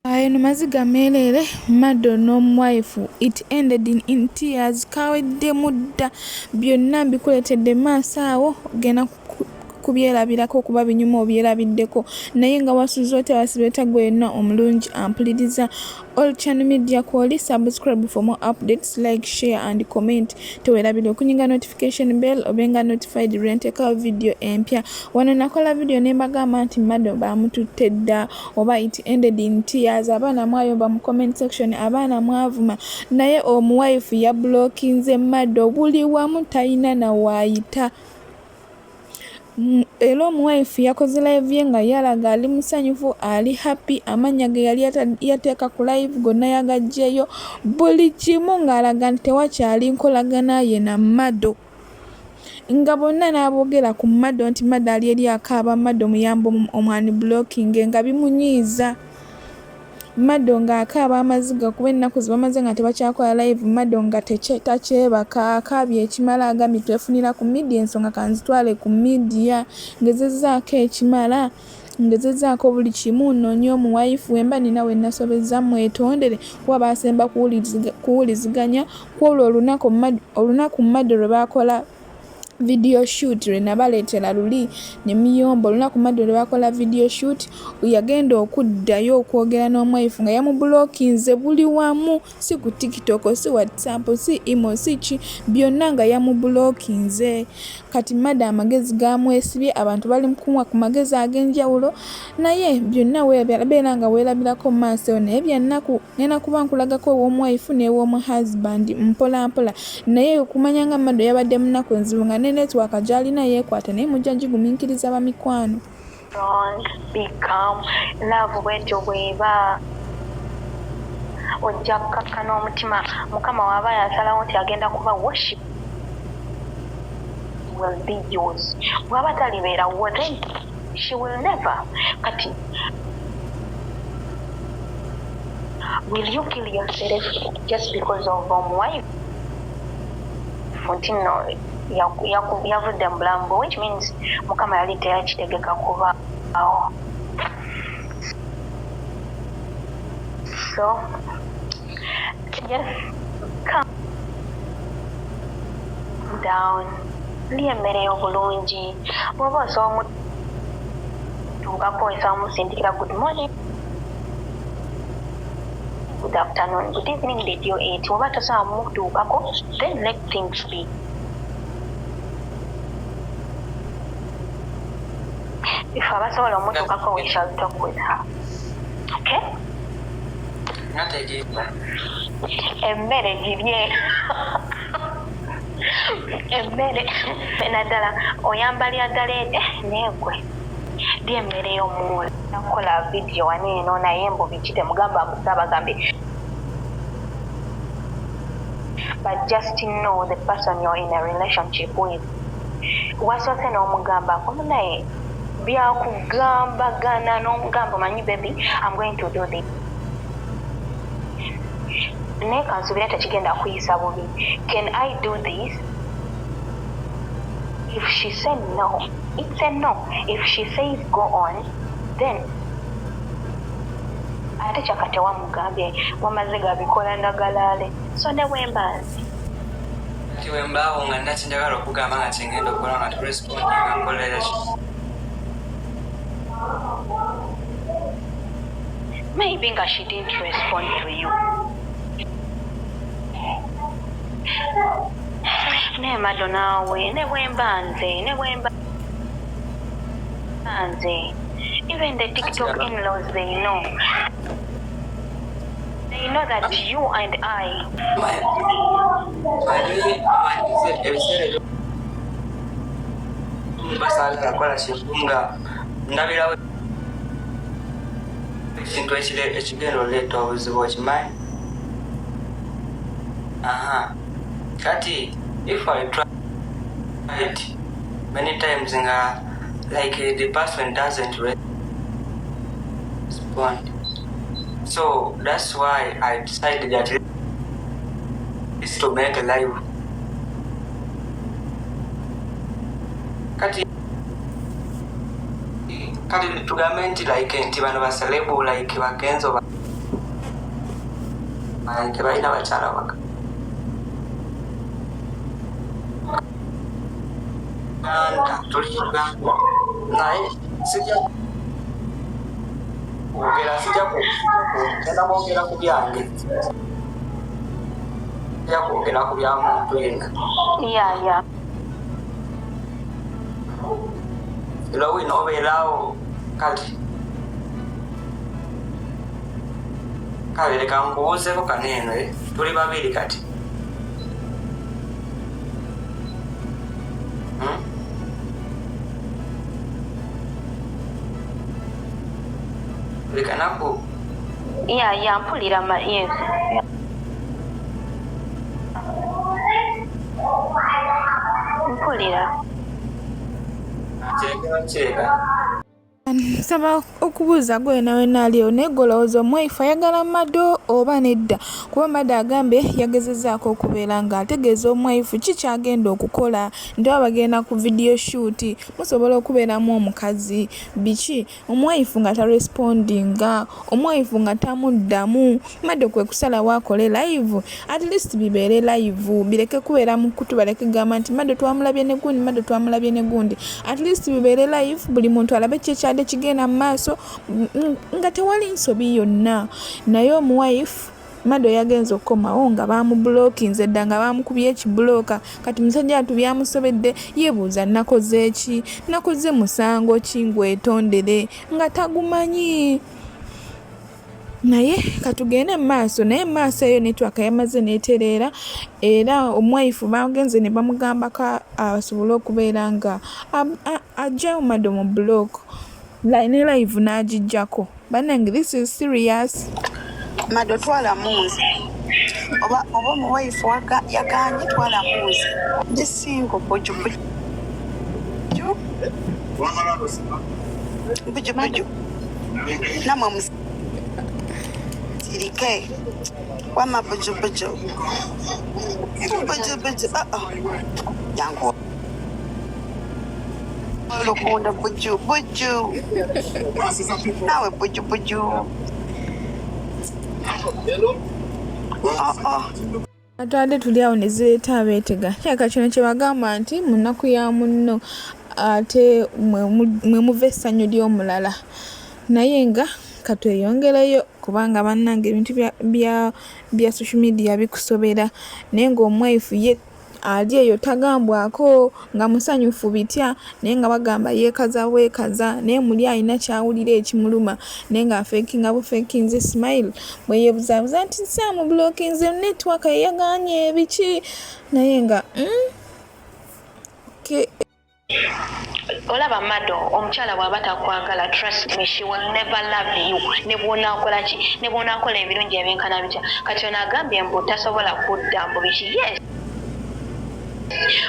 Eno maziga meereere Mado n'omuwayifu it ended in tears kaweddemu dda byonna mbikuleetedde maaso awo genda kubyerabirako kuba binyuma obyerabiddeko naye nga wasuze otya wasibe gwe yenna omulungi ampuliriza all channel media kwoli subscribe for more updates like share and comment tewerabira okunyiga notification bell obenga notified lwenteekawo video empya wano nakola video ne mbagamba nti Mado bamututte dda oba it ended in tears abaana mwayomba mu comment section abaana mwavuma naye omuwife yablockinze Mado buli wamu talina na waayita. Era omuwife yakoze live ye nga yalaga ali musanyufu ali happy amannya ge yali yateeka ku live gonna yagaggyeyo buli kimu ng'alaga nti tewakyali nkolagana ye na Mado nga bonna n'aboogera ku Mado nti Mado ali eri akaaba Mado muyambe omu-unblockinge nga bimunyiiza. Mado ng'akaaba amaziga kuba ennaku ze bamaze nga tebakyakola live Mado nga takyebaka akaabye ekimala agambye twefunira ku media ensonga kanzitwale ku media ngezezzaako ekimala ngezezzaako buli kimu nnoonye omuwayifu we mba nina we nasobezza mwetondere kuba baasemba kuwuliziganya kw'olwo olunaku Mado lwe baakola video shoot lwe nabaleetera luli ne muyomba olunaku Mado lwe baakola video shoot yagenda okuddayo okwogera n'omwayifu nga yamublockinze buli wamu si ku TikTok si WhatsApp si imo si ki byonna nga yamublockinze kati Mado amagezi gamwesibye abantu bali mu kumuwa ku magezi ag'enjawulo naye byonna beera nga weerabirako mu maaso eyo naye byannaku ngenda kuba nkulagako ow'omuwife n'ew'omuhusband mpola mpola naye okumanya nga Mado yabadde mu nnaku enzibu nga ne network gy'alina yeekwata naye mujja gigumiikiriza bamikwano. Strong, be calm. Love bwetyo bweba ojja kukakkana omutima mukama waaba yasalawo nti agenda kuba worship will be yours bw'aba talibeera wo then she will never kati will you kill yourself just because of omuwife nti nno yavudde mu bulamu bwe which means mukama yali teyakitegeka kubaawo so just calm down lya emmere yo bulungi bw'oba osobola omutuukako osobola omusindikira good morning good afternoon good evening did you eat bw'oba tosobola mutuukako then let things be if abasobola omutuukako we shall talk with her okay Nategeera. Emmere girye emmere naddala oyambalira ddala naye gwe lya emmere y'omuwula nakukola vidiyo wano eno naye mbu biki temugamba mbu but just know the person you're in a relationship with wasoose n'omugambako munaye byakugambagana n'omugamba omanyi baby I'm going to do this naye kansubire tekigenda kuyisa bubi can I do this if she said no it's a no if she says go on then ate kyaka tewamugambye wamaze gabikola ndagalaale so ne bwemba nzi Kati bwe mbaawo nga nina kyenjagala okugamba nga kyengenda okukola nga turespondinga nkolera ki? Maybe nga she didn't respond to you naye Mado naawe ne bwemba nze ne bwemba nze even the TikTok in-laws they know that you and I Manyi manyi ebiseera ebimu basaagala kukola kintu nga ndabirawo ekintu ekigenda oleeta obuzibu okimanyi aha kati if I tried many times nga like the person doesn't respond so that's why I decided at least to make a live kati kati tugambe nti like nti bano ba celeb like bakenzo. Tebalina bakyala waka. Uganda, tuli Uganda. Naye sijja kwogera, sijja ngenda kwogera ku byange. Sijja kwogera ku bya muntu yenna. Yeah. Era wino obeeraawo kati. Kale leka nkubuuzeeko kano eno, eh? Tuli babiri kati. Hmm? Buli kanaku Yeah, mpulira ma, yes. Mpulira. Kireka kireka. Nsaba okubuuza gwe wena wena aliyo, naye gwe olowooza omuwife ayagala Mado oba nedda? Kuba Mado agambye yagezezzaako okubeera ng'ategeeza omuwife ki ky'agenda okukola, nti oba bagenda ku video shoot musobola okubeeramu omukazi biki, omuwife nga tarespondinga, omuwife nga tamuddamu. Mado kwe kusalawo akole live, at least bibeere live, bireke kubeera mu kutu, baleke kugamba nti Mado twamulabye ne gundi, Mado twamulabye ne gundi. At least bibeere live, buli muntu alabe ki ekyadde kigenda mu maaso nga tewali nsobi yonna. Naye omuwife Mado yagenze okukomawo nga bamublockinze dda, nga bamukubye ekibulooka. Kati musajja wattu byamusobedde, yeebuuza nakoze ki, nakoze musango ki ngwetondere, nga tagumanyi. Naye katugende mu maaso. Naye mu maaso eyo network yamaze n'etereera, era omuwife bagenze ne bamugambako asobole okubeera nga aggyayo Mado mu block, ne live n'agiggyako. Bannange, this is serious. Mado, twala munze oba oba omuwife yaganye, twala munze, ndi single, buju buju buju buju. Namwe musirike wama, buju buju buju buju. Oh, oh. Jangu olukunda, buju buju, nawe buju buju. Oh, oh. Atwadde tuli awo ne zireeta abeetega. Kirabika kino kye bagamba nti mu nnaku ya munno ate mwe muva essanyu ly'omulala. Naye nga katweyongereyo, kubanga bannange ebintu bya social media bikusobera. Naye ng'omuwife ye ali eyo tagambwako nga musanyufu bitya, naye nga bagamba yeekaza bwekaza, naye muli alina ky'awulira ekimuluma, naye ng'afeekinga bufeekinze smile, bwe yeebuzaabuza nti saamublockinze, network ye yagaanye biki, naye nga okay. Olaba Mado, omukyala bw'aba takwagala, trust me, she will never love you, ne bw'onaakola ki, ne bw'onaakola ebirungi ebyenkana bitya. Kati ono agambye mbu tasobola kudda, mbu biki. Yes,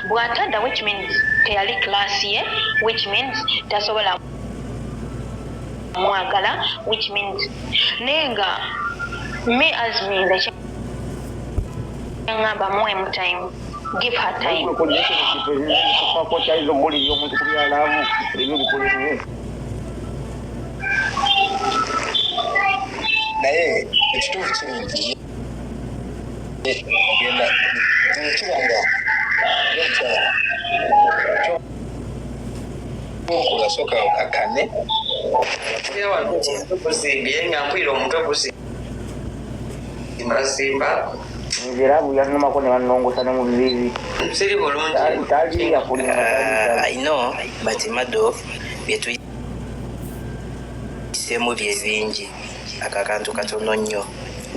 bw'atadda, which means teyali class ye, which means tasobola mwagala, which means, naye nga me as me, nze kyeŋŋamba, muwemu time, give her time. Kyayinza okubuulirira omuntu ku byalaavu ebyo bikolebwe. Naye ekituufu kiri nti ogenda kiba nga omukyala kyokola, sooka okakkane. Omutwe guzimbye, nga mpulira omutwe guzimbazimba. Nze era yanumako ne bannongosa ne mu bibibi. Siri bulungi. Tali yakulima. I know, but Mado, bye tuyiseemu bye bingi, ako akantu katono nnyo.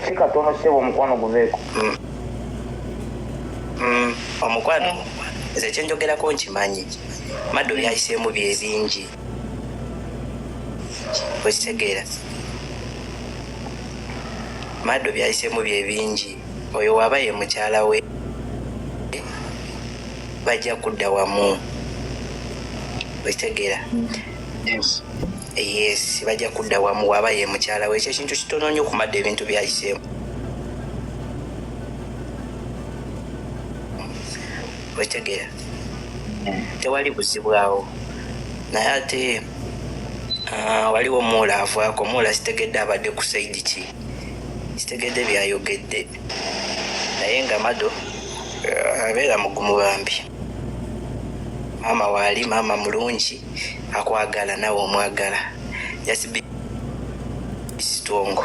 Si katono ssebo, omukwano guveeko. Omukwano nze kyenjogerako nkimanyi. Mado byayiseemu bye bingi, okitegeera? Mado byayiseemu bye bingi. Oyo waaba ye mukyala we, bajja kudda wamu, okitegeera? Yes, bajja kudda wamu waaba ye mukyala we. Ekyo ekintu kitono nnyo ku Mado, ebintu byayiseemu, okitegeera? Tewali buzibu awo. Naye ate waliwo muula avaako, muula sitegedde abadde ku side ki. Kitegedde byayogedde naye nga Mado abeera mugumu bambi. Maama waali, maama mulungi, akwagala nawe omwagala. Just be strong.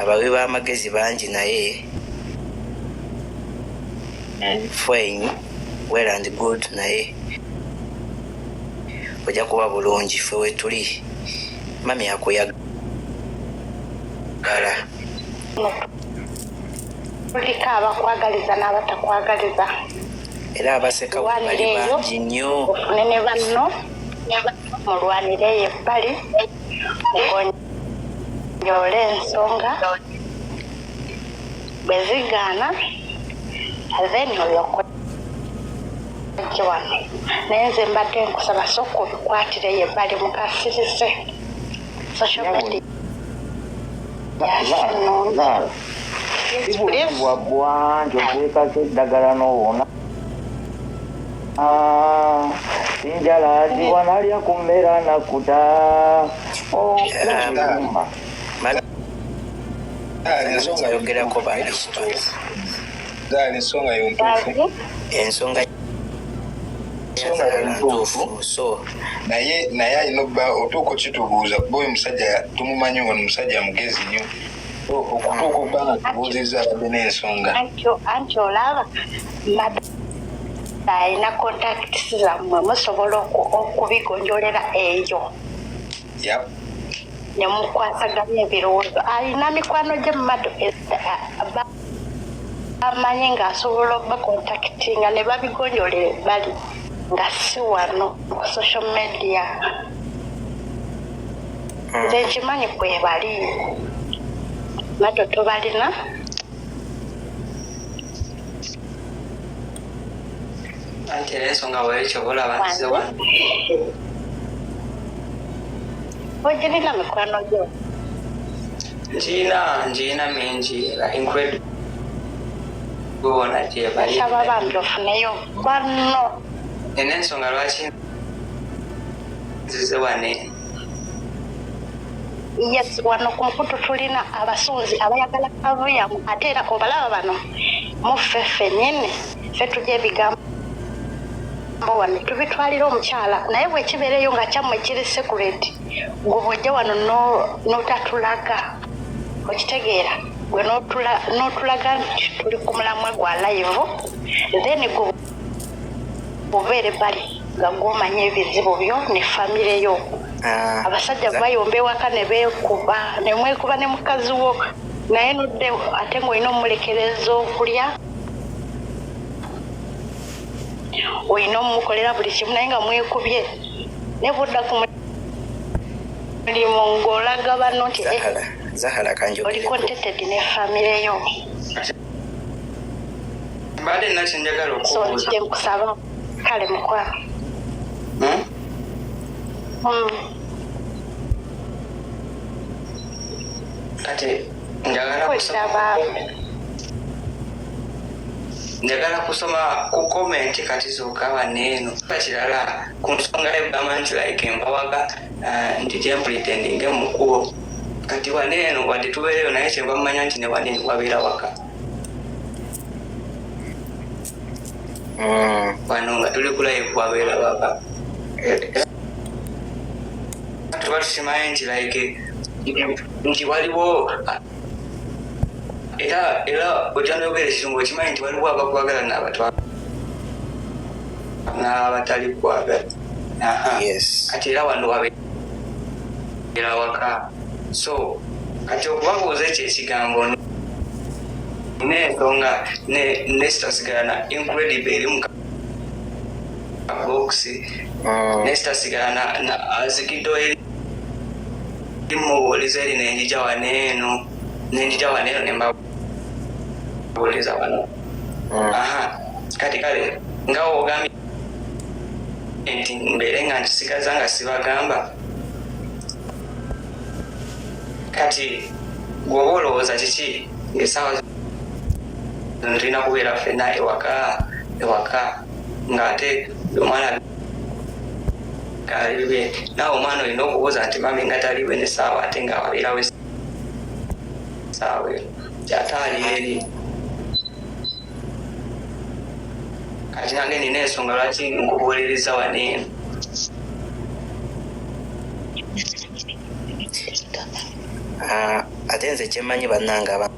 Abawi b'amagezi bangi naye fine, well and good, naye ojja kuba bulungi. Ffe wetuli, mami akuyagala. Kuliko abakwagaliza n'abatakwagaliza. Era abaseka bali Mulwanire eyo. bangi nnyo. Ofune ne banno mulwanire eyo ebbali, mugonjoole ensonga. Bwe zigaana, then olyoke wano. Naye nze mbadde nkusaba, sooka obikwatire eyo ebbali, mukasirise social media si nnungi. Zaala. Yes, please. Bwa bwangi oteekako eddagala n'owona. Njala aziwa nalya ku mmere anakuta. Okuluma. Mado Ensonga ayogerako bambi kituufu. Zaala, ensonga yo ntuufu. Gazi. Ensonga Ensonga yo ntuufu. ntuufu, so Naye alina obba otuuka okitubuuza, kuba oyo musajja tumumanyi, ono musajja mugezi nnyo. So, okutuuka okuba nga tubuuzizza, abadde n'ensonga. Anti olaba Mado alina contacts zammwe, musobola okubigonjolera eyo ne mukwasaganya ebirowoozo. Alina mikwano gye Mado bamanyi ng'asobola obacontactinga ne babigonjolera ebbali, nga si wano ku social media. Nze nkimanyi kwebali. Mado, tobalina? Anti era ensonga bwekyo olaba nzize wano. Ogirina mikwano gyo? Ngiina mingi era incredible bona gye bali. Nsaba bambi ofuneyo banno. Nina ensonga lwaki nzize wano eno. Yes, wano ku mukutu tulina abasunzi abayagala kavuyamu, ate era obalaba bano muffe ffennyini, ffe tujja ebigambo wano tubitwalira omukyala. Naye bwekibeereyo nga kyammwe kiri secret, gwe bwojja wano n'otatulaga, okitegeera, gwe n'otulaga nti tuli ku mulamwa gwa live, then gwe bubeere bali nga gwomanya ebizibu byo ne famire yo. Abasajja bayomba ewaka ne beekuba, ne mwekuba ne mukazi wo, naye nodde ate ng'olina omulekereza okulya, olina omukolera buli kimu, naye nga mwekubye, ne budda ku mulimu ng'olaga banno nti eh, Zahara, Zahara, oli kanjogereko. contented ne famire yo. Mbadde nina kyenjagala So okubuuza. nzije nkusaba, kale mukwano. Hmm? Kati njagala kusoma Kwegaba. Njagala kusoma ku comment kati zokka waneeno. Kirala ku nsonga egamba nti like mbawaga, nti gyempretendinge mu kkubo. Kati waneeno wadde tubeereyo, naye kyenva mmanya nti ne wane wabeera waka. Wano nga tuli ku live wabeera waka. Era tuba tukimanyi nti like nti waliwo era ojja noyogera ekirungu, okimanyi nti waliwo abakwagala n'abatali kwagala. Aha. Kati era wano wabeera waka, so kati okubabuuza ekyo ekigambo n'ensonga nesitasigala na Incredible eri mu kabokisi, nesitasigala na azikido eri mubuuliza eri, nenjija waneeno nembabuuliza wano. Aha, kati kale nga wogambye nti mbeere nga nkisigaza nga sibagamba, kati gwoba olowooza kiki ngaessaawa zino tulina kubeera ffenna ewaka, ng'ate omwana galibe naawe omwana olina okubuuza nti mami nga taliwe nesaawa, ate nga wabeerawo Essaawa eno ate ali eri. Kati nange nina ensonga lwaki nkubuuliriza wano eno. Ah, ate nze kyemmanyi bannange abantu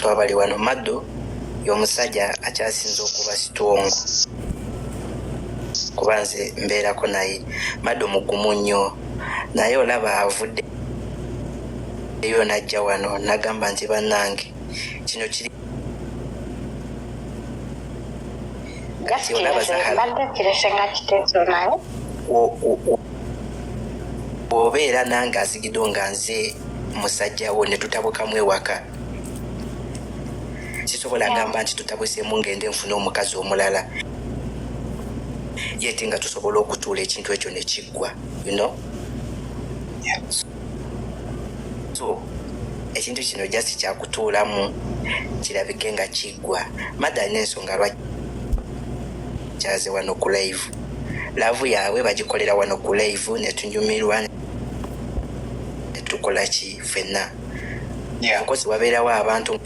abali wano, Maddo y'omusajja akyasinze okuba strong, kuba nze mbeerako naye. Maddo mugumu nnyo, naye olaba avuddeyo n'ajja wano n'agamba nti bannange kino kiri kati olaba Zahara Mbadde kirese nga kiteeso naye bw'obeera nange azigido nga nze musajja wo ne tutabukamu ewaka, sisobola gamba nti tutabuseemu ngende nfune omukazi omulala, yete nga tusobola okutuula ekintu ekyo ne kiggwa, you know? So ekintu kino just kyakutuulamu kirabike nga kiggwa. Madda alina ensonga lwaki kyaze wano ku live. Love yaabwe bagikolera wano ku live ne tunyumirwa ne tukola ki ffenna. Of course wabeerawo abantu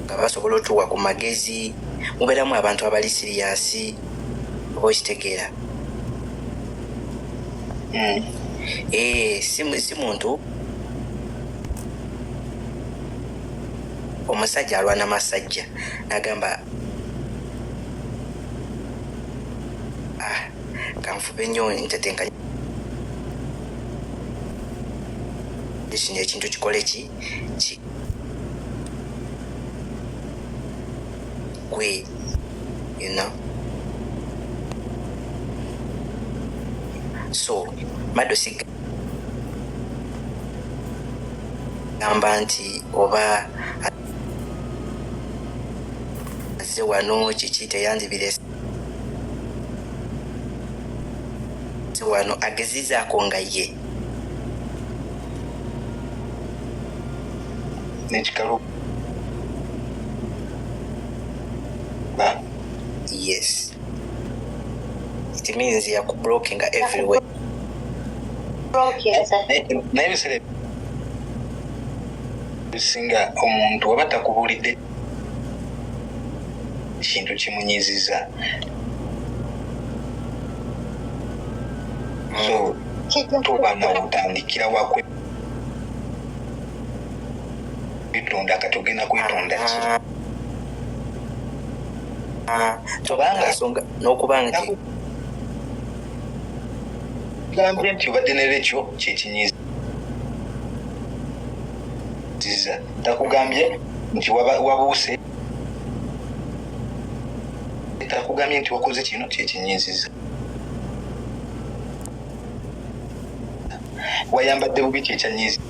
nga basobola otuwa ku magezi, mubeeramu abantu abali serious, oba okitegeera. Si muntu omusajja alwana masajja nagamba, ah, kanfube nnyo ntetenkanye kino ekintu kikole ki kigwe, you know. So Maddo sigamba nti oba azze wano kiki teyandibirese wano, agezizaako nga ye Nekikalu ba Yes, it means yakublockinga everywhere. Blockinze. Naye ebiseera ebisinga omuntu waba takubuulidde kintu kimunyiziza, so Kijja toba nga otandikira wakwetonda. Kati ogenda kwetonda ki? Ah, Kubanga- ensonga n'okuba nti gambye nti obadde ne lekyo kyekinyiziza, takugambye nti wabuuse, takugambye nti wakoze kino kyekinyiziza, wayambadde bubi kyekyanyiziza.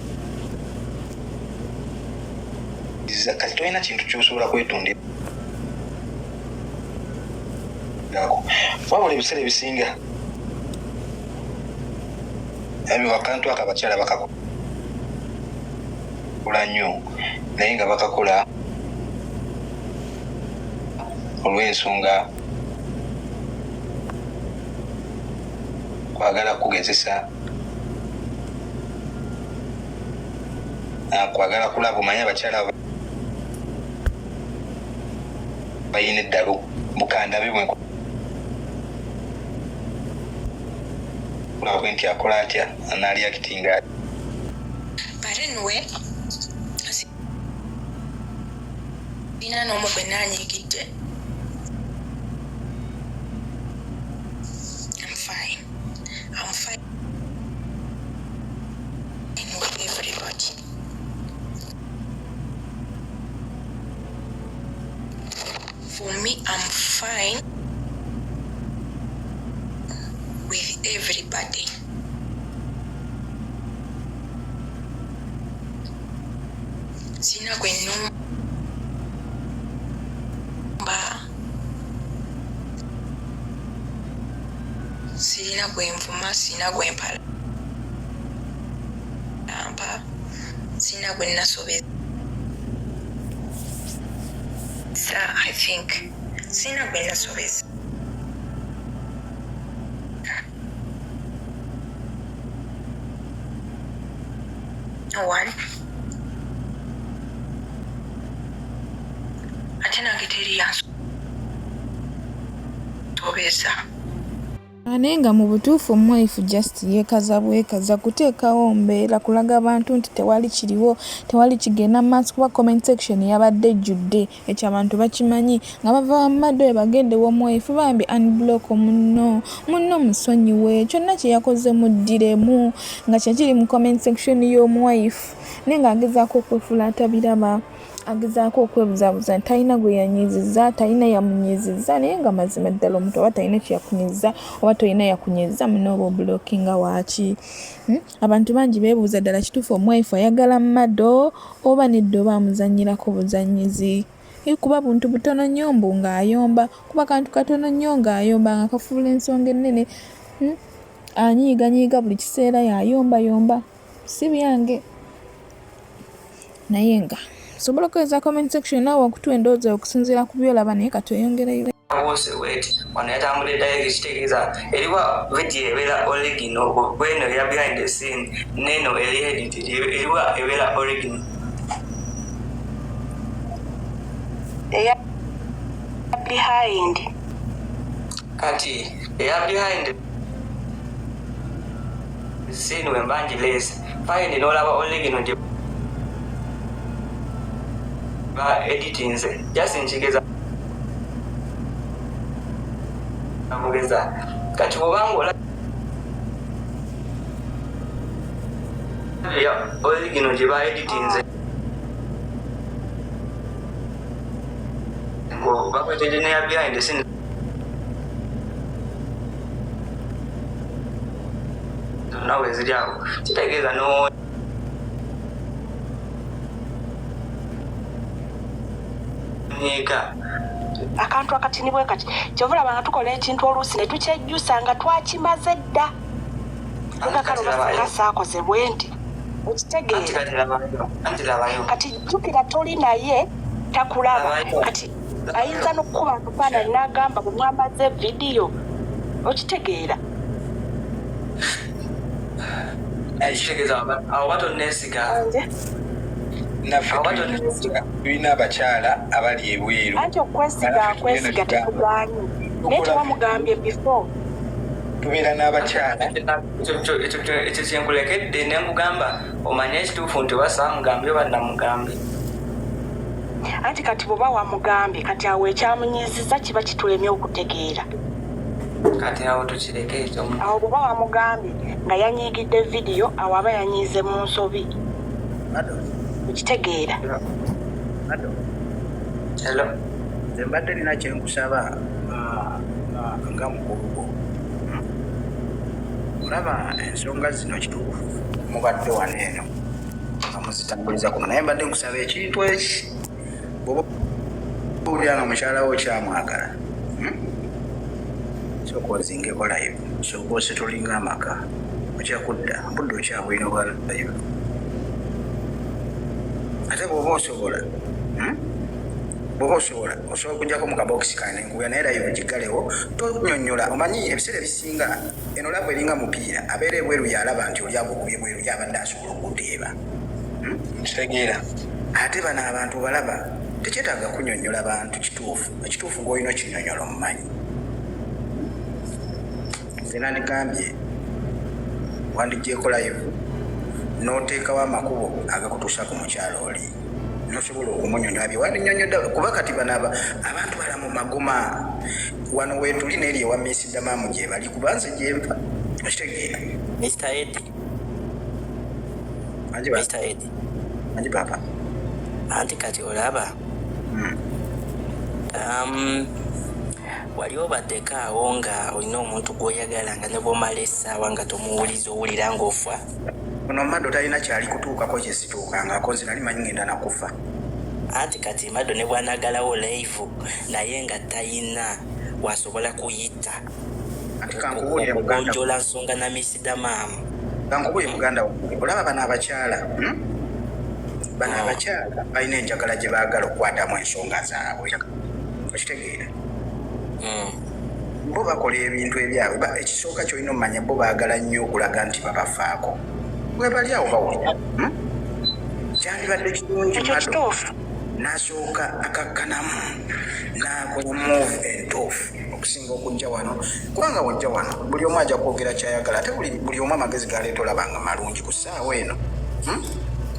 Kati tolina kintu kyosobola kwetonderako, wabula ebiseera ebisinga ebyo akantu ako abakyala bakakola nnyo, naye nga bakakola olw'ensonga kwagala kugezesa, kwagala kulaba. Omanyi abakyala abo balina eddalu, bukandabe bwe kulaba bwe nti akola atya, anaalyakitinga. But anyway, sirina n'omu gwe naanyiigidde. I'm fine. I'm fine with everybody. For me, I'm fine with everybody. Sina gwe nnumba, sirina gwe nvuma, sirina gwe mpalampa, sirina gwe nasobeza. I think sirina gwe nasobeza. No one. Ate nange teri yansobeza. Naye nga mu butuufu omuwife just yeekaza bwekaza kuteekawo mbeera kulaga bantu nti tewali kiriwo, tewali kigenda mu maaso kuba comment section yabadde ejjudde, ekyo abantu bakimanyi nga bava wa Mado bagende ew'omuwife bambi unblock munno, munno musonyiwe kyonna kye yakoze muddiremu nga kye kiri mu comment section y'omuwife naye ng'agezaako okwefuula atabiraba. Agezaako okwebuzabuza nti talina gwe yanyiizizza, talina yamunyiizizza naye nga mazima ddala omuntu oba talina kye yakunyiizza oba tolina yakunyiizza munno oba obulokinga waaki? Hmm? Abantu bangi beebuuza ddala kituufu omuwife ayagala Mado oba nedda oba amuzannyirako buzannyizi? Kuba buntu butono nnyo mbu ng'ayomba, kuba kantu katono nnyo ng'ayomba nga kafuula ensonga ennene. Hmm? Anyiiganyiiga buli kiseera y'ayombayomba. Si byange. Naye nga osobola okukozesa comment section naawe okutuwa endowooza okusinziira ku byolaba naye katweyongereyo. Bose wet wano yatambudde direct, kitegeeza eriwa video ebeera original bweno eya behind the scene neno eri edited, eriwa ebeera original? Eya behind. Kati eya behind the scene wemba ngireese, fine, n'olaba original gye ba editinze. Just nkigeza kugeza. Kati bwobanga olaba eya original gye ba editinze, bakwetedde neya behind the scene zonna we ziri awo, kitegeeza nonyiiga. Akantu akatini bwe kati, kyova olaba nga tukola ekintu oluusi ne tukyejjusa nga twakimaze dda. Anti kale kati oba labayo. singa saakoze bwe nti. Anti Okitegeera? Kati labayo, anti labayo. Kati jjukira toli naye, takulaba. Labayo. Kati ayinza n'okukuba akafaananyi n'agamba bwe mwamaze vidiyo. Okitegeera? Kitegeeza awo batonneesiga. Nze Naffe Awo tulina batonneesiga. Tulina abakyala abali ebweru. Anti okwesiga Naffe tugenda akwesiga tugamba. tekuganye, naye Tukola tewamugambye before. Tubeera n'abakyala. Ekyo kyenkulekedde ne nkugamba omanye ekituufu nti oba saamugambye oba namugambye. Anti kati bw'oba wamugambye, kati awo ekyamunyiizizza kiba kitulemye okutegeera. Kati awo tukireke ekyo. Awo bw'oba wamugambye nga yanyiigidde vidiyo, awo aba yanyiize mu nsobi. Mado, Okitegeera? Mado, Hello. Nze mbadde nina kyenkusaba nga mukulu gwo. Olaba ensonga zino, kituufu mubadde wano eno nga muzitambuliza kuno, naye mbadde nkusaba ekintu eki: bw'oba owulira nga mukyala wo okyamwagala, Sooka ozingeko live, sooka osetolinga amaka, ojja kudda budde okyabulina obwa live. Ate bw'oba osobola, Bw'oba osobola, osobola okujjako mu kabokisi kange nenkubuya, naye live giggalewo, tonyonnyola. Omanyi ebiseera ebisinga eno love eringa mupiira, abeera ebweru yalaba nti oli agukubye bweru, ye abadde asobola okuteeba. Kitegeera. Ate bano abantu obalaba, tekyetaaga kunyonnyola bantu kituufu. Ekituufu gw'olina okinyonnyola omumanyi. Nze nandigambye wandigyeko live n'oteekawo amakubo agakutuusa ku mukyalo oli, nosobola okumunyonyola bye wandinyonyodde, kuba kati bano abantu balamu magoma wano weetuli neeri ewa Miss Damaamu gye bali, kuba nze gyenva. Okitegeera? Mr. Eddie. Angi ba Mr. Eddie. Angi papa. Anti kati olaba, wali obaddeko awo nga olina omuntu gw'oyagala nga ne bw'omala essaawa nga tomuwuliza owulira ng'ofa? Ono Mado talina kyali kutuukako kye situukangako, nze nali manyi ngenda nakufa. Anti kati Mado ne bw'anagalawo live naye nga tayina wasobola kuyita Anti kankubuulire muganda, okugonjoola nsonga na Miss Damaamu. Kankubuulire muganda wange, olaba bano abakyala, Bano abakyala balina enjagala gye baagala okukwatamu ensonga zaabwe. Okitegeera? Bo bakola ebintu ebyabwe. Ekisooka ky'olina omumanya, bo baagala nnyo okulaga nti babafaako. Bwe bali awo bawulira. Kyandibadde kirungi Ekyo Mado kituufu. n'asooka akakkanamu n'akola move entuufu okusinga okujja wano, kubanga wojja wano buli omu ajja kwogera kyayagala, ate buli omu amagezi galeeta olaba nga malungi ku ssaawa eno.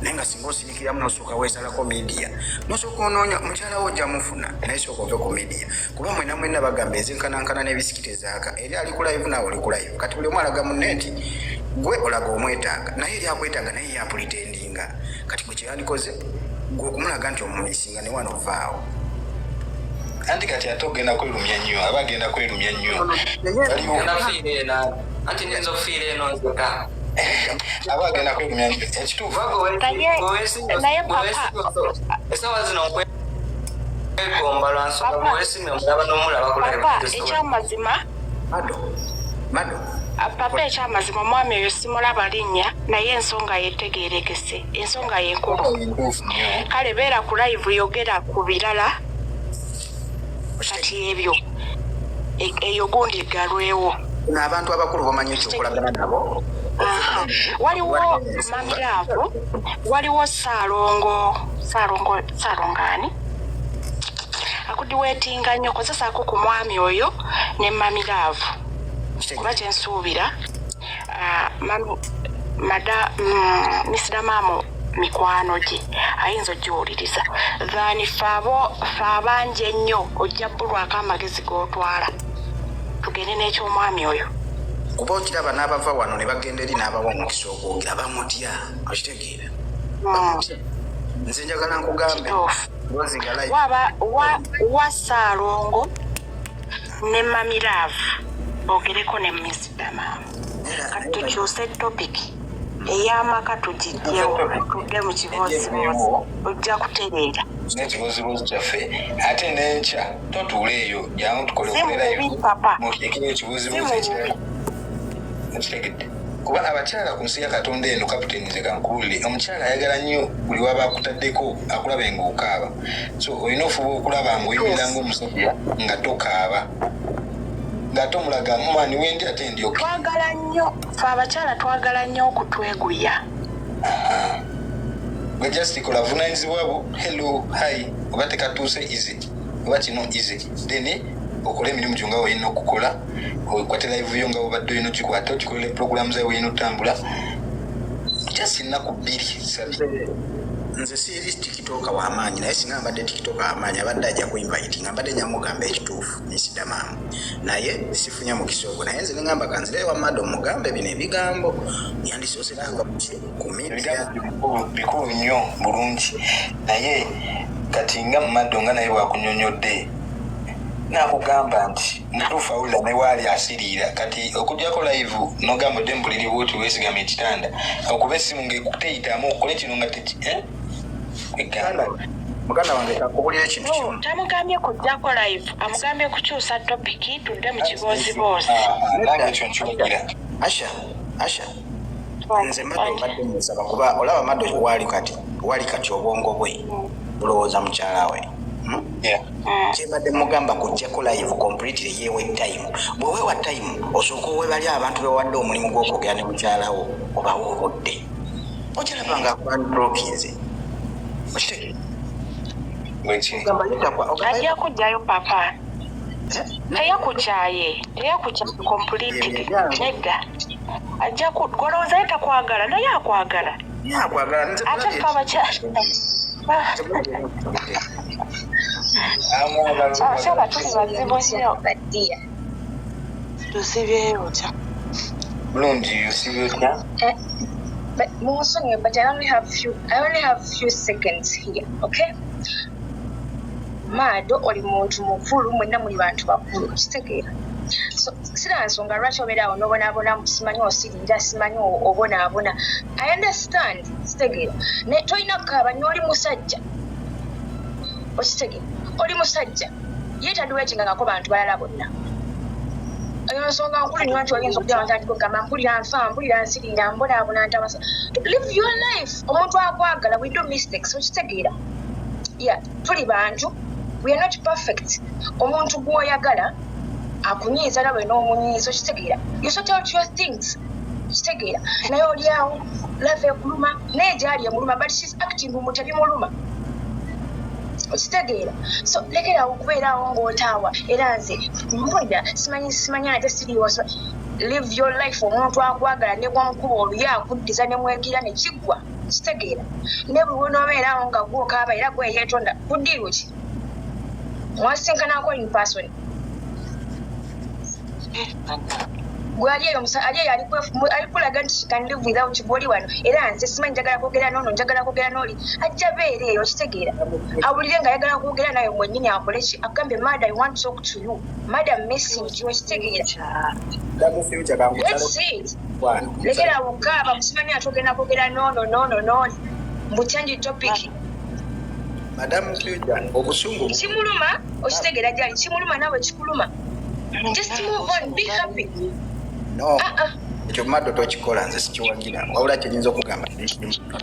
Naye nga singa osirikiramu n'osooka weesalako media, n'osooka onoonya mukyala wo, ojja mufuna, naye sooka ove ku media, kuba mwena mwena bagamba ezenkanankana n'ebisikiti zaaka. Eri ali ku live, naawe oli ku live. Kati buli omu alaga munne nti gwe olaga omwetaaga, naye eri akwetaaga, naye ye apretendinga. Kati gwe kyeyandikoze gwe okumulaga nti omumisinga ne wano ovaawo. Anti kati ate ogenda kwerumya nnyo, aba agenda kwerumya nnyo. Waliwo Ngenda kufiira eno, anti nyinza okufiira eno nzeka. Aba agenda kwerumya nnyo, ekituufu. Naye naye papa, Esawa zino nkwegomba lwa nsonga Papa. bwewesimye omulaba n'omulaba ku live. Papa, ekyamazima, Mado, Mado. Papa, ekyamazima, omwami oyo simulaba linnya, naye ensonga yetegerekese, ensonga yenkulu. Entuufu nnyo. Kale beera ku live, yogera ku birala. Kati ebyo eyo gundi eggalwewo. Bano abantu abakulu bamanyi nti okolagana nabo. Aha. Waliwo Mami Love, waliwo Saalongo, Saalongo, Saalongo ani akudiweetinga nnyo. Kozesaako ku mwami oyo ne Mami Love, kuba kyensuubira, mami mada misida maamo mikwano gye ayinza ogiwuliriza than fe abo fe abangi ennyo. Ojja bbulwako amagezi g'otwala. Tugende n'ekyomwami oyo. Kuba okiraba n'abava wano ne bagenda eri n'abawa omukisa okwogera bamutya, okitegeera? Bamutya. Nze njagala nkugambe Kituufu. closing live. Waba wa Saalongo ne Mami Love bogereko ne Misida maama. Kati tukyuse topic ey'amaka, tugijjewo, tudde mu kibooziboozi, ojja kutereera. N'ekibozibozi kyaffe, ate n'enkya totuula eyo, jangu tukole. Si Okolerayo mubi, papa. Muteekeyo Si ekibozibozi mubi. ekirala, okitegedde? Kuba abakyala ku nsi ya Katonda eno, kaputeni, nze kankubuulire, omukyala ayagala nnyo buli waba akutaddeko akulabe ng'okaaba. So olina ofuba okulaba ng'oyimirira ng'omusajja nga tokaaba, ng'ate omulaga mumani wendi ate ndyoke. Twagala nnyo, fe abakyala twagala nnyo okutweguya. Gwe just kola vunanyizibwa bwo, hello, hi, oba tekatuuse easy oba kino easy, then okole emirimu gyo nga olina okukola, okwate live yo nga obadde olina ogikwata, ogikolere program zawe, olina otambula just ennaku 2, 3. Nze siri TikToker w'amaanyi, naye singa mbadde TikToker w'amaanyi, abadde ajja kuinvite nga mbadde nyamugamba ekituufu nisida maama, naye sifunye mukisa ogwo. Naye nze neŋamba kanzireyo wa Mado mugambe bino ebigambo yandisoose kuva ku media. Ebigambo bikulu nnyo bulungi, naye kati nga Mumado nga naye bwakunyonyodde nakugamba nti mutuufu, awulira ne waali asiriira. Kati okugjako live nogamba odde mubuliri bwoti, weesigama ekitanda, okuba essimu ngaekuteyitamu, okole kino nga teki, eh? Kwegamba Muganda wange, kakubulira ekintu kimu. Tamugambye kujjako live, amugambye kukyusa topic, tudde mu kibooziboozi. Ah, nange ekyo nkiwagira. Asha, Asha, nze Mado mbadde musaba, kuba olaba Mado waali kati, wali kati obwongo bwe bulowooza mukyala we. Yeah. Kyembadde mugamba kujjako live completely, yewe time. Bwewewa time, osooka owe bali abantu bewadde omulimu gw'okwogera ne mukyalawo, obawe obudde. Okyalaba nga akuunblockinze, okitegeera? Bwekiri. Ogamba yetakwa ogamba Ajja kujjayo, papa. Teyakukyaye, teyakukyaye completely, nedda. Ajja ku golowooza ye takwagala, naye akwagala. Yakwagala, nze Ate fe abakyala abakyala tuli bazibu nnyo. Badia. Tusibyeyo otya? Bulungi, osibye otya? But Munsonyiwe, but I only have few seconds here, okay? Maado, oli muntu mukulu, mwenna muli bantu bakulu, kitegeera. So sira nsonga lwaki obeera awo n'obonaabona, simanyi osirira, simanyi obonaabona. I understand, kitegeera. Naye tolina kukaaba nnyo, oli musajja. Okitegeera? Oli musajja. Ye taduwetingangako bantu balala bonna. Eyo nsonga nkulu nnyo nti oyinza okujja wantandika okugamba mpulira nfa, mpulira nsirira, mbonaabona, ntabasa. Live your life. Omuntu akwagala, we do mistakes, okitegeera? Yeah, tuli bantu, we are not perfect. Omuntu gw'oyagala akunyiiza nawe n'omunyiiza, okitegeera? You sort out your things. Kitegeera, naye oli awo love ekuluma, naye gyali emuluma, but she's acting mu tebimuluma. Okitegeera? So lekerawo okubeeraawo ng'otaawa, era nze mpulira simanyi, simanyi ate siriiwo. Live your life. Omuntu akwagala ne bwomukuba oluyi akuddiza ne mwegira ne kiggwa. Kitegeera? Ne buli wonoobeeraawo nga gwokaaba era gweyeetonda kuddiiru ki mwasinkanako in person. Gwe ali eyo, ali eyo ali kulaga nti she can live without. Gwoli wano era nze simanyi, njagala kwogera noono, njagala kwogera n'oli, ajja beera eyo. Okitegeera? Awulire nga ayagala kwogera nawe mwennyini, akole ki? Agambe, "Mada, I want to talk to you. Mada, I'm missing you." Okitegeera? Let's see it. Lekera okukaaba, musimanyi ate ogenda kwogera noono noono nooni, mbu change topic. Madamu Future, obusungu Kimuluma, okitegeera? Gyali kimuluma, naawe kikuluma. Just move on, be happy. No. Ah, ah. Ekyo maddo tokikola, nze sikiwagira. Wabula kyenyinza okugamba,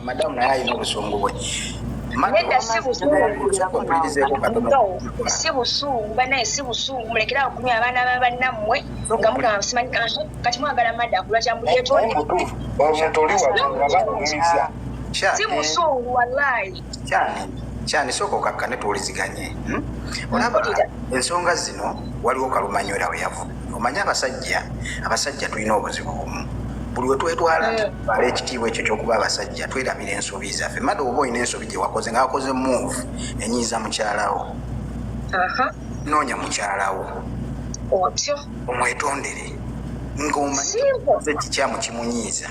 madamu naye alina obusungu bwe. Nedda, si busungu. Mpulirizeeko katono. No, si busungu banaye, si busungu. Mulekerawo okunywa abaana ba bannammwe nga mugamba simanyi kati mwagala madda akulwa kyamulyetonde. Mutuufu, omuntu oli wano nga bakumiza. Si busungu, wallahi. Kyani kyani, sooka okakkane tuwuliziganye, Olaba Mpulira. ensonga zino waliwo kalumanywera we yavu. Omanye abasajja tulina obuzibu bumu: buli we twetwala nti twala ekitiibwa ekyo ekyokuba abasajja, twerabira ensobi zaffe. Madde oba olina ensobi gye wakoze nga wakoze move enyiiza mukyalawo, noonya mukyalawo Otyo. omwetondere ng'omanyi Simple. ekikyamu kimunyiiza.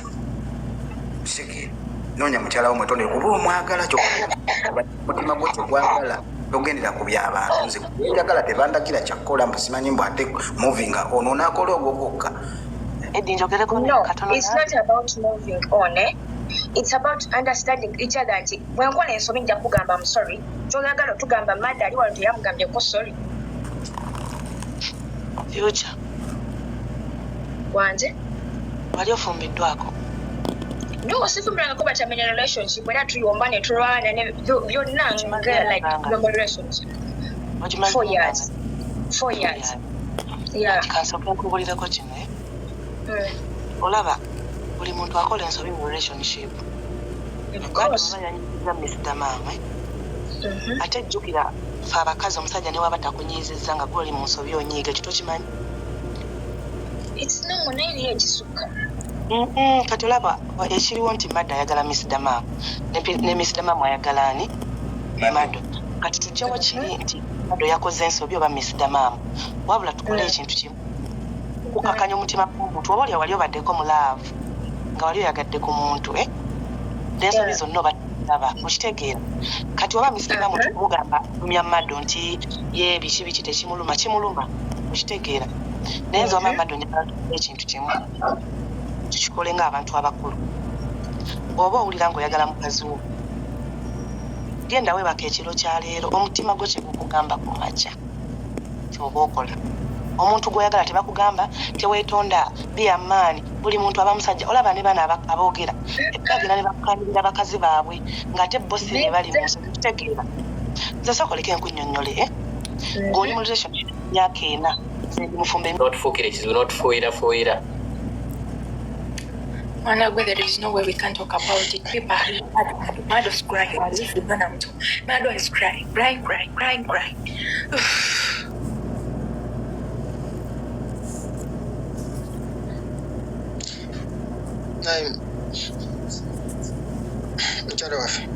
Kitegeera? Noonya mukyalawo mwetondere, kuba omwagala, kyokka mutima gwo kyegwagala. Togendera ku byabantu. Nze njagala tebandagira kyakkola, mbu simanyi, mbu ate moving on, onaakola ogwo gwokka. Eddy, njogereko No, katono. It's not about moving on, eh? It's about understanding each other nti bwenkola ensobi nja kugamba I'm sorry. Toyagala otugamba madda ali wano teyamugambyeko sorry. Future. Wanje. Wali ofumbiddwako? No, sifumbirangako, but I'm in a relationship era tuyomba ne tulwana ne byonna nga like normal relationship. Ogimaze? 4 years. 4 years. Yeah. Kansooke nkubulireko kino, eh? Olaba buli muntu akola ensobi mu relationship. Of course. Oba yanyiiza Mr. Maama, eh? Ate jjukira fe abakazi, omusajja ne waba takunyiizizza, nga gwoli mu nsobi onyiiga. Ekyo tokimanyi? It's normal, naye eriyo ekisukka. Kati olaba ekiriwo nti Maddo ayagala Mr. Maama ne Mr. Maama ayagala ani? Maddo. Kati tujjawo kiri nti Maddo yakoze ensobi oba Mr. Maama, wabula tukole ekintu kimu okukakanya omutima gw'omuntu. Oba oli wali obaddeko mu love nga wali oyagadde ku muntu, eh? N'ensobi zonna oba laba, okitegeera? Kati oba Mr. Maama mugamba mya Maddo nti ye biki biki tekimuluma, kimuluma, okitegeera? Naye nze wama Maddo njagala tukole ekintu kimu, tukikole ng'abantu abakulu. Bw'oba owulira ng'oyagala mukazi wo, genda weebaka ekiro kya leero, omutima gwo kyegukugamba ku makya kyoba okola. Omuntu gw'oyagala tebakugamba teweetonda biyamaani. Buli muntu aba musajja. Olaba ne bano aboogera bagenda ne bakukanirira bakazi baabwe ng'ate bo si be bali mu nsobi. Kitegeera? Nze sooka oleke nkunnyonnyole, eh? Ng'oli mu relationship myaka 4, nze ndi mufumbo. N'otufuukira ekizibu n'otufuuyirafuuyira. Mwana gwe, there is no way we can talk about it. People are Mado's crying as if we're gonna to. Mado is crying, crying, crying, crying, crying. Naye mukyala waffe.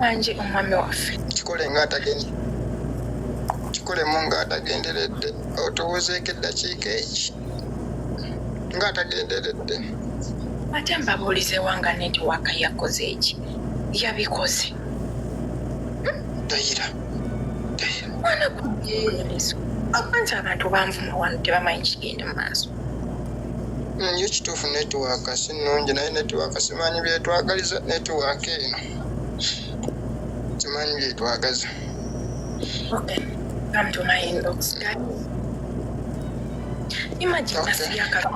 Wanje, omwami waffe. Kikole nga atagenda, kikolemu ng'atagenderedde, otubuuzeeko eddakiika eki ng'atagenderedde. Ate mbabuulize, wanga network yakoze eki? Yabikoze. Dayira. Mwana gwe, kwanza abantu banvuma wano, tebamanyi kigenda mu maaso. Yo kituufu, network si nnungi, naye network simanyi byetwagaliza. Network eno simanyi byetwagaza. Okay, come to my inbox, guys. Imagine nasiyaka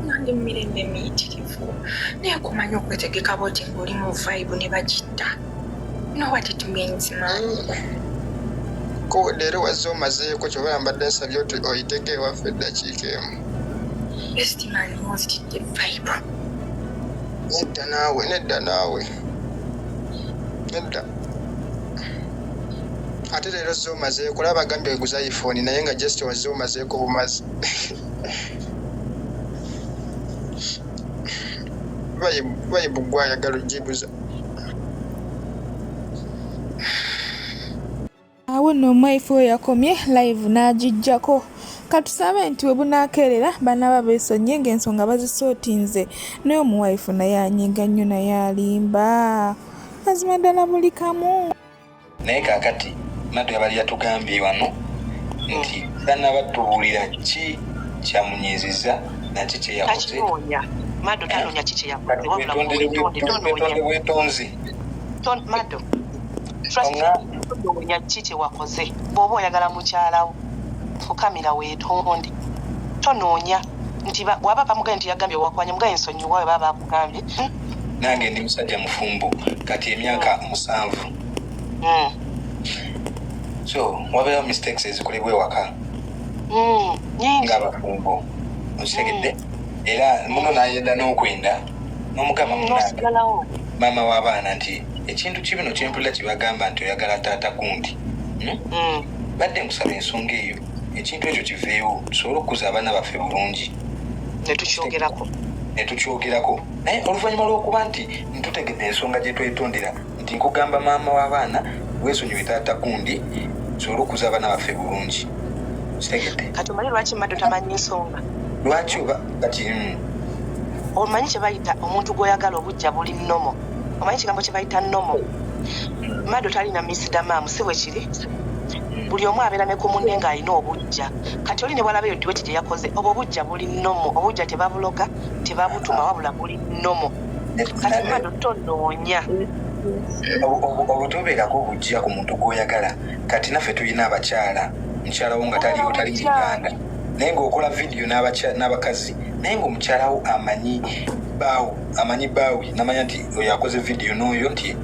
nga ndi mu mirembe miyitirivu, naye kumanya okwetegeka bwoti ng'oli mu vibe ne bagitta. You know what it means, man? Ko leero wazze omazeeko, kyoba mbadde nsabye oyiteko ewaffe eddakiika emu. Best man onzitidde vibe. Nedda naawe, nedda naawe, nedda. Ate leero zo omazeeko, olaba agambye weguza iPhone naye nga just wazze omazeeko bumazi. Vibe gwe ayagala ogiguza. Awo nno omwayifu we yakomye live n'agiggyako. Katusabe nti we bunaakeerera banaaba beesonyiye ng'ensonga bazisootinze. Naye omuwayifu naye anyiiga nnyo naye alimba. Mazima ddala buli kamu. Naye kakati Mado yabadde yatugambye wano nti tanaba tubuulira ki kyamunyiizizza naki kyeyakoze. Takinoonya. Mado tanoonya ki kyeyakoze wabula wetonde bwetonzi. Mado trust me, tonoonya ki kyewakoze. Bw'oba oyagala mukyalawo fukamira weetonde. Tonoonya nti bw'aba bamugambye nti yagambye wakwanya mugaye nsonyiwa bwe baba bakugambye. Nange ndi musajja mufumbo kati emyaka 7. So wabeerawo mistakes ezikolebwa ewaka ng'abafumbo, okitegedde? Era muno n'ayenda n'okwenda n'omugamba munnange maama w'abaana nti ekintu kibino kyempulira kyebagamba nti oyagala taata gundi. Badde nkusaba ensonga eyo ekintu ekyo kiveewo tusobole okukuza abaana baffe bulungi. Ne tukyogerako. Naye oluvannyuma lw'okuba nti ntutegedde ensonga gye twetondera nti nkugamba maama w'abaana weesonyiwe taata gundi tusobole okukuza abaana baffe bulungi. Kitegedde? Kati omanyi lwaki Mado tamanyi nsonga? Lwaki oba kati? Omanyi kye bayita omuntu gw'oyagala obujja buli nnomo. Omanyi ekigambo kye bayita nnomo? Mado talina Miss Damam, si bwe kiri? Buli omu abeera ne ku munne ng'alina obujja. Kati oli ne bw'alaba eyo duet gye yakoze, obwo obujja buli nnomo. Obujja tebabuloga, tebabutuma, wabula buli nnomo. Kati Mado tonoonya. Obwo tobeerako obujja ku muntu gw'oyagala. Kati naffe tulina abakyala, mukyala wo nga taliwo, tali mu Uganda, naye ng'okola vidiyo n'abakazi, naye ng'omukyala wo amanyi baawo, amanyi baawe, namanya nti oyo akoze vidiyo n'oyo nti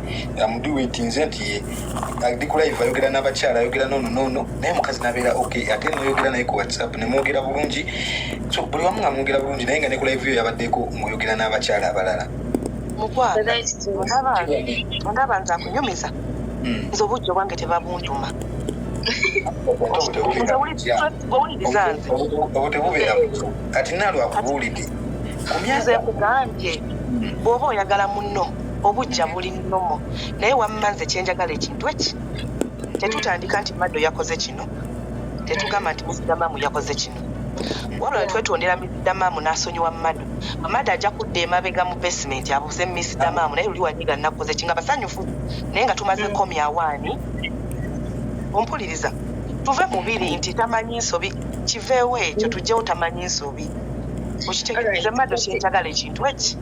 amuduwetinze nti ye ali ku live ayogera n'abakyala, ayogera n'ono n'ono, naye omukazi n'abeera okay, ate n'oyogera naye ku WhatsApp ne mwogera bulungi. So buli wamu nga mwogera bulungi, naye nga ne ku live yo yabaddeko mwogera n'abakyala abalala. Mukwano, ondaba nze akunyumiza, nze obujja obwange tebabuntuma. Owuliriza nze. Obwo tebubeera kati naalwo akubuulidde. Nze nkugambye bw'oba oyagala munno obujja buli nnomo, naye wamma nze kyenjagala ekintu eki tetutandika nti Mado yakoze kino, tetugamba nti Miss Damamu yakoze kino, wabula twetondera Miss Damamu n'asonyiwa Mado. Mado ajja kudda emabega mu basement abuuze Miss Damamu, naye luli wanyiga nakoze ki nga basanyufu, naye nga tumaze komyawaani. Ompuliriza, tuve mu biri nti tamanyi nsobi, kiveewo ekyo tujjewo tamanyi nsobi. Okitegeeza Mado kyenjagala ekintu eki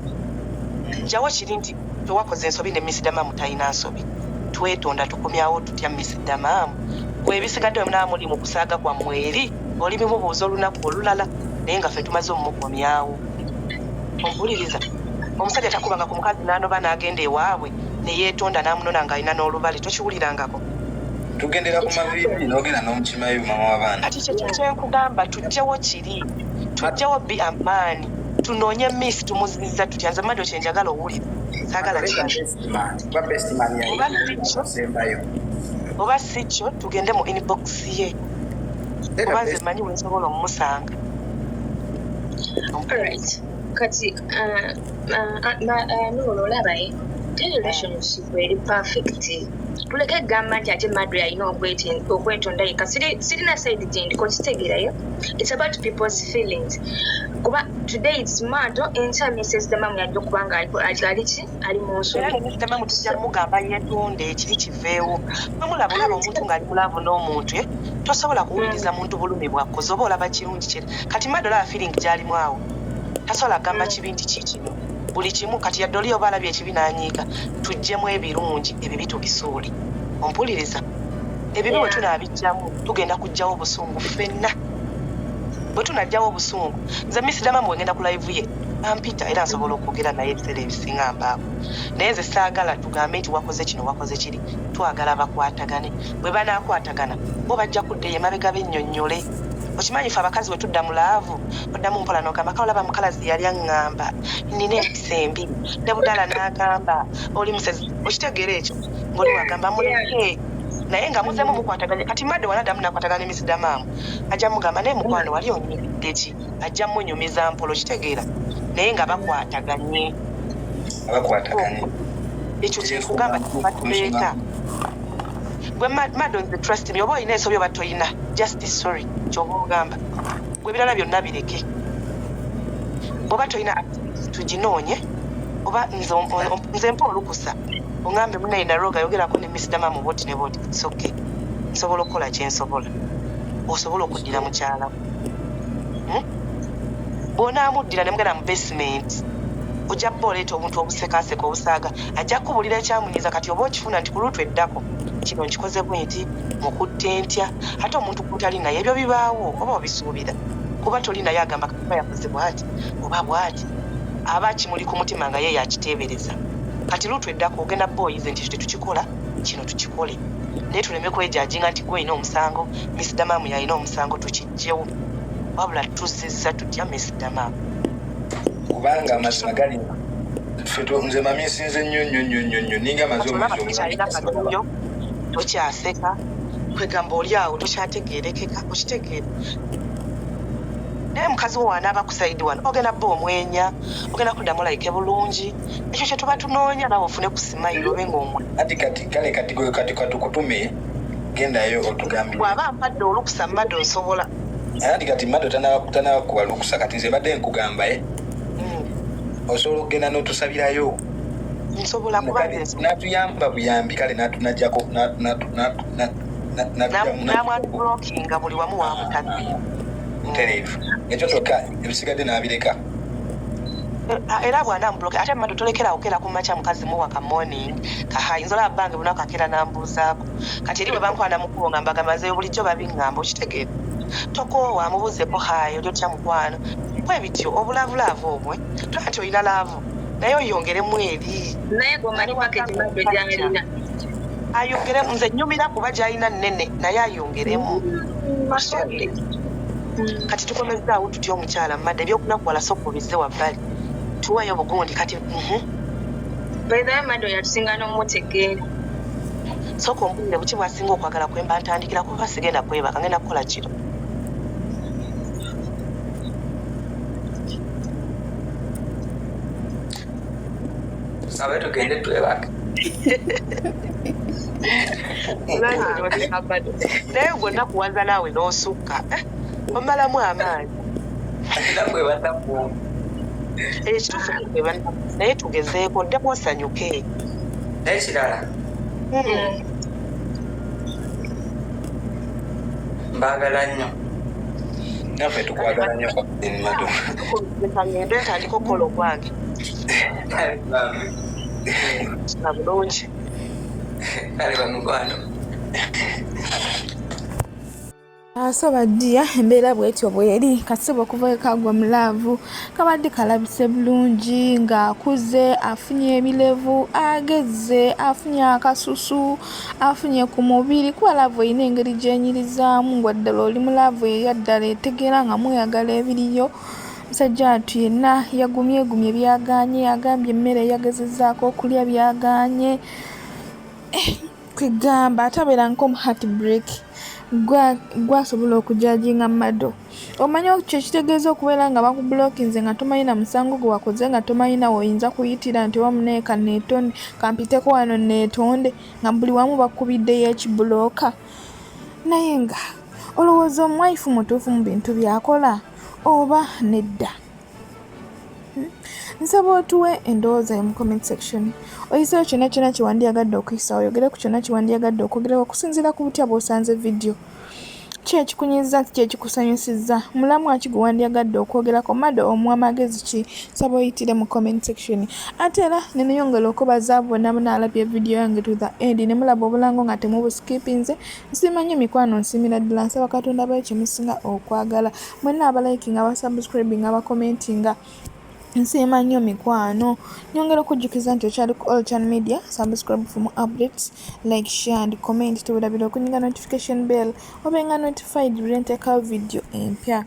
jjawo kiri nti tewakoze ensobi ne Miss Damamu talina nsobi. Twetonda tukomyawo tutya Miss Damamu? Gwe ebisigadde bwe munaaba muli mu kusaaga kwammwe eri oli bimubuuza olunaku olulala, naye nga ffe tumaze omukomyawo. Ompuliriza, omusajja takubanga ku mukazi n'anoba n'agenda ewaabwe ne yeetonda n'amunona ng'alina n'olubale, tokiwulirangako? Tugendera ku maviivi n'ogenda n'omukimayo mama w'abaana. Kati kyekyo kyenkugamba, tujjewo kiri, tujjewo bi amaani, tunoonye Miss tumuziza tutya. Nze Mado kyenjagala owulira, saagala kirala. Oba si kyo tugende mu inbox ye, oba nze manyi we nsobola omumusanga. Kati Nuru olaba teri relationship eri perfect. Tuleke kugamba nti ate Mado alina okwetonda yekka. Sirina side gyendiko, kitegeerayo. It's about people's feelings. Kuba today it's Mado, enkya Mrs. Damamu yajja okuba nga ali ki ali mu nsobi. Era Mrs. Damamu tujja mugamba yeetonde ekiri kiveewo. Bwe mulaba olaba omuntu ng'ali mu love n'omuntu, tosobola kuwuliriza muntu bulumi bw'akoze, oba olaba kirungi kye. Kati Mado olaba feeling gy'alimu awo. Tasobola kugamba kibi nti kiikino. Buli kimu kati yadde oli oba alabye ekibi n'anyiiga, tuggyemu ebirungi, ebibi tubisuule. Ompuliriza? Ebibi bwe tunaabiggyamu tugenda kuggyawo obusungu ffenna. Bwe tunaggyawo obusungu, nze Miss Damamu bwe ngenda ku live ye ampita era nsobola okwogera naye ebiseera ebisinga mbaako. Naye nze saagala tugambe nti wakoze kino wakoze kiri, twagala bakwatagane. Bwe banaakwatagana bo bajja kudda eyo emabega bennyonnyole. Okimanyi fe abakazi bwe tudda mu laavu, oddamu mpola n'ogamba kale olaba mukalazi yali aŋŋamba nnina empisa embi ne budaala n'agamba oli musezi. Okitegeera ekyo ng'oli wagamba muleke naye nga muzemu mukwataganye. Kati Mado wanadamu nakwatagana ne Miss Damaamu ajja mugamba naye mukwano wali onyigidde ki, ajja munyumiza mpola, okitegeera, naye nga bakwataganye. Bakwataganye. Ekyo kyekugamba batuleeta gwe Mado, nze trust me, oba olina ensobi oba toyina, just sorry kyoba ogamba gwe, ebirala byonna bireke. Oba tolina tuginoonye, oba nze mpa olukusa oŋambe munaye naroga yogerako ne Miss Damamu boti ne boti, it's okay, nsobola okukola kyensobola osobola okuddira mukyala wo. Bw'onaamuddira ne mugenda mu basement, ojja kuba oleeta obuntu obusekaseka obusaaga, ajja kukubulira ekyamunyiiza. Kati oba okifuna nti ku luutu eddako kino nkikoze bwe nti mukutte ntya, ate omuntu gw'otali naye ebyo bibaawo oba obisuubira kuba toli naye, agamba kaba yakoze bw'ati oba bw'ati, aba kimuli ku mutima nga ye yakiteebereza. Kati luutu eddako ogenda bba oyize nti ekyo tetukikola, kino tukikole, naye tuleme kwejajinga nti gwe olina omusango, Miss Damamu yalina omusango. Tukijjewo, wabula tuzizza tutya Miss Damamu? Kubanga amazima gali ffe nze mami nsinze nnyo nnyo nnyo nnyo nnyo, ninga amaze olaba omwezi tokyalina katuyo, tokyaseka, kwegamba oli awo tokyategerekeka, okitegeera. Naye mukazi wo wanaaba ku side wano ogenda bba omwenya, ogenda kuddamu like bulungi. Ekyo kye tuba tunoonya, nawe ofune ku smile obe ng'omwe. Ati kati kale kati gwe kati katukutume gendayo otugambire. Bw'aba mpadde olukusa Mado nsobola. Anti kati Mado tanakuwa lukusa, kati nze mbadde nkugamba osobola okugenda n'otusabirayo. Nsobola kuba nze Natuyamba buyambi kale najjako natujjamu. Namwablockinga buli wamu wamutadde. Butereevu, ekyo kyokka, ebisigadde n'abireka. Era bw'anamublocka ate Mado tolekera okera ku makya mukazi muwa ka morning kahayi. Nze olaba bange bunaku akeera nambuuzaako. Kati eri bwe bankwana mukubo nga mbagamba nze bulijjo babiŋŋamba, okitegeera, tokoowa amubuuzeeko hi, oli otya mukwano, bwe bityo obulavulaavu obwe tola nti olina love naye oyongeremu eri. Naye gwomanyi package Mado gyalina. Ayongeremu, nze nyumira kuba gyalina nnene, naye ayongeremu. Okitegeera? Kati tukomezaawo tutya omukyala Mado? Ebyokunakuwala sooka obizze wabbali, tuweeyo bugundi kati. By the way, Mado yatusinga n'omutegeera. Sooka ombulire buki bwasinga okwagala kwemba ntandikira, kuba sigenda kwebaka, ngenda kukola kiro. Sabe tugende twebake. Naye gwe nakuwaza naawe n'osukka. Eh, omalamu amaanyi. Nakwebanaku. Ekituufu naye tugezeeko ddemu osanyuke. N'ekirala, mbaagala nnyo. Naffe tukwagala nnyo, Mado. Ngende ntandika okukola ogwange. Kale bambi. Na bulungi. Kale bamikwano. So baddiya, embeera bwetyo bweri. Kasiba okuva kagwa mu love kabadde kalabise bulungi ng'akuze, afunye ebirevu, agezze, afunye akasusu, afunye ku mubiri, kuba love erina engeri gyenyirizaamu nga ddala oli mu love eyaddala etegeera nga mweyagala ebiriyo. Musajja wattu yenna yagumyegumye, byagaanye, agambye emmere yagezezzaako okulya byagaanye. Kwegamba ate abeera nko mu heartbreak gwasobola okujudginga Mado. Omanyi kye kitegeeza okubeera nga bakublockinze nga tomanyi na musango gwe wakoze, nga tomanyi na woyinza kuyitira nti oba munaye kaneetonde, kampiteko wano neetonde, nga buli wamu bakubiddeyo ekibulooka. Naye nga olowooza omuwife mutuufu mu bintu by'akola oba nedda? Nsaba otuwe endowooza yo mu comment section, oyiseewo kyonna kyonna kye wandyagadde okuyisawo, oyogere ku kyonna kye wandyagadde okwogerako okusinziira ku butya bw'osanze vidiyo. Ki ekikunyiza, ki ekikusanyusizza, mulamwa ki gwe wandyagadde okwogerako, Mado omuwa magezi ki? Nsaba oyitire mu comment section. Ate era neneyongera okubaza bonna bonna alabye vidiyo yange to the end ne mulaba obulango nga temubuskipinze. Nsiima nnyo mikwano, nsiimira ddala. Nsaba Katonda abayo kye musinga okwagala, mwenna abalikinga, abasubscribinga, abacommentinga. Nsiima nnyo mikwano. Nyongera okujjukiza nti okyali ku All Chan Media, subscribe for more updates, like, share and comment. Tewerabira okunyiga notification bell obenga notified buli nteekawo video empya.